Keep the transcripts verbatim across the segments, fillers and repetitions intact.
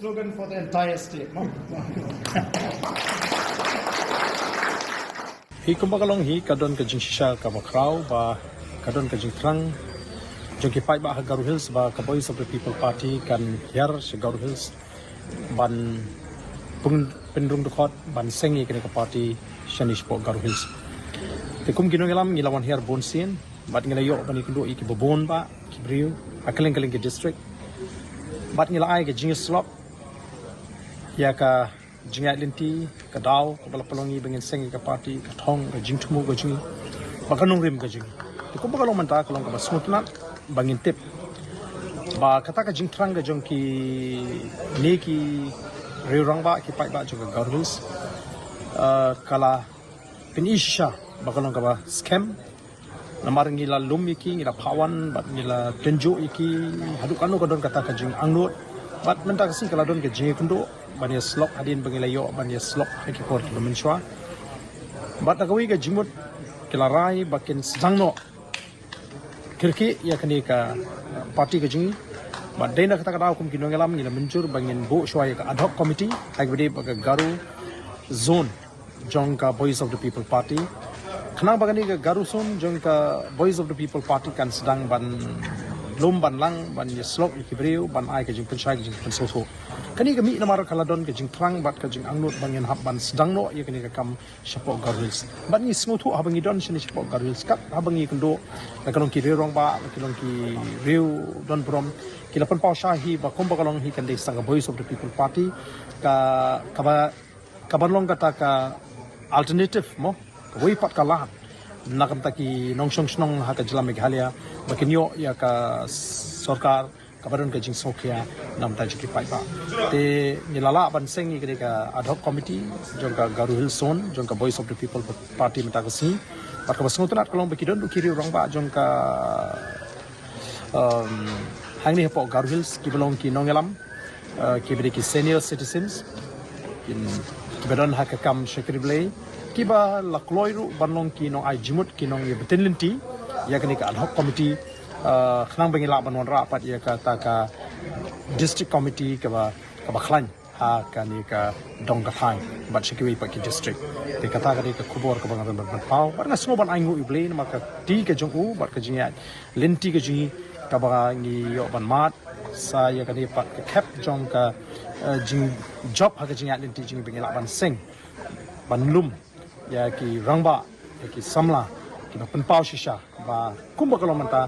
Slogan for the entire state, no? Hi kumba ka long hi ka don ka jingshisha kaba khraw ba ka don ka jingthrang jong ki paidbah ha Garo Hills ba ka Voice of the People Party kan hiar sha Garo Hills ban pyn- pynrung dkhot ban seng ïa kane ka party shane shapoh Garo Hills. Te kum ki nongïalam ngi la wan hiar bun sien bad ngi la ïoh ban ïakynduh ïa kiba bun bah ki briew ha kylleng kylleng ki district bad ngi la ai ka jingïasyllok ïa ka jingïaid lynti, ka daw kaba la pynlong ïa ba ngin seng ïa ka party, ka thong, ka jingthmu ka jong ngi, ba ka nongrim ka jong ngi. Te kumba ka long mynta ka long kaba sngewtynnat ba ngin tip ba kata ka jingthrang ka jong kine ki riew rangbah ki paidbah jong ka Garo Hills, eh, ka la pyni shisha ba ka long kaba skhem. Namar ngi la lum ïa ki, ngi la phah wan bad ngi la tynjuh ïa ki haduh katno ka don kata ka jingangnud. Bad mynta ka sngi ka la don ka jingïakynduh ban ïasyllok hadien ba ngi la ïoh ban ïasyllok ha ki por kiba mynshuwa. Bad da kawei ka jingmut ki la rai ba kin sdang noh kyrkieh ïa kane ka party ka jong ngi. Bad dei na kata ka daw kum ki nongïalam ngi la mynjur ba ngin buh shuwa ïa ka ad hoc committee ha kaba ïadei bad ka Garo zone jong ka Voice of the People Party. Khnang ba kane ka Garo zone jong ka Voice of the People Party kan sdang ban lum ban lang ban ïasyllok ïa ki briew ban ai ka jingpynshai ka jingpynsngewthuh. Kane ka mih namar ka la don ka jingthrang bad ka jingangnud ba ngin hap ban sdang noh ïa kane ka kam shapoh Garo Hills. Bad ngi sngewthuh haba ngi don shane shapoh Garo Hills kat haba ngi kynduh la ka long ki riew rangbah la ka long ki riew don burom ki la pynpaw sha hi ba kumba ka long hi kan dei sa ka Voice of the People Party ka kaba kaban long kata ka alternative mo, kawei pat ka lad na ka bynta ki nongshong shnong ha ka jylla Meghalaya ba kin ïoh ïa ka sorkar kaba don ka jingsngewkhia na ka bynta jong ki paidbah. Te ngi la lah ban seng ïa kane ka ad hoc committee jong ka Garo Hills Zone jong ka Voice of the People Party mynta ka sngi. Bad kaba sngewtynnat ka long ba ki don ruh ki riew rangbah jong ka um, hangne hapoh Garo Hills kiba long ki nongïalam, uh, kiba dei ki senior citizens kin kiba don ha ka kam shakri Blei kiba la kloi ruh ban long ki nongai jingmut ki nongïabteng lynti ïa kane ka ad hoc committee, uh, khnang ba ngin lah ban wanrah pat ïa kata ka district committee kaba kaba khlaiñ ha kane ka dong ka thaiñ bad sha kiwei pat ki district. Te kata ka dei ka khubor kaba nga don ban pynpaw bad nga sngew ban ainguh ïa U Blei namar ka kti ka jong u bad ka jingïaid lynti ka jong ngi kaba ngi ïoh ban mad sa ïa kane pat ka khep jong ka, eh, jingjop ha ka jingïaid lynti jong ngi ba ngi lah ban seng ban lum ïa ki rangbah ïa ki samla kiba pynpaw shisha ba kumba ka long mynta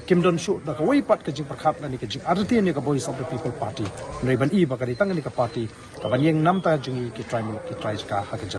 kim don shuh da kawei pat ka jingpyrkhat lane ka jingartatien ïa ka Voice of the People Party. Hynrei ban i ba ka dei tang kane ka party kaban ïeng na ka bynta jong ngi ki trai muluk ki trai jaka ha ka jylla.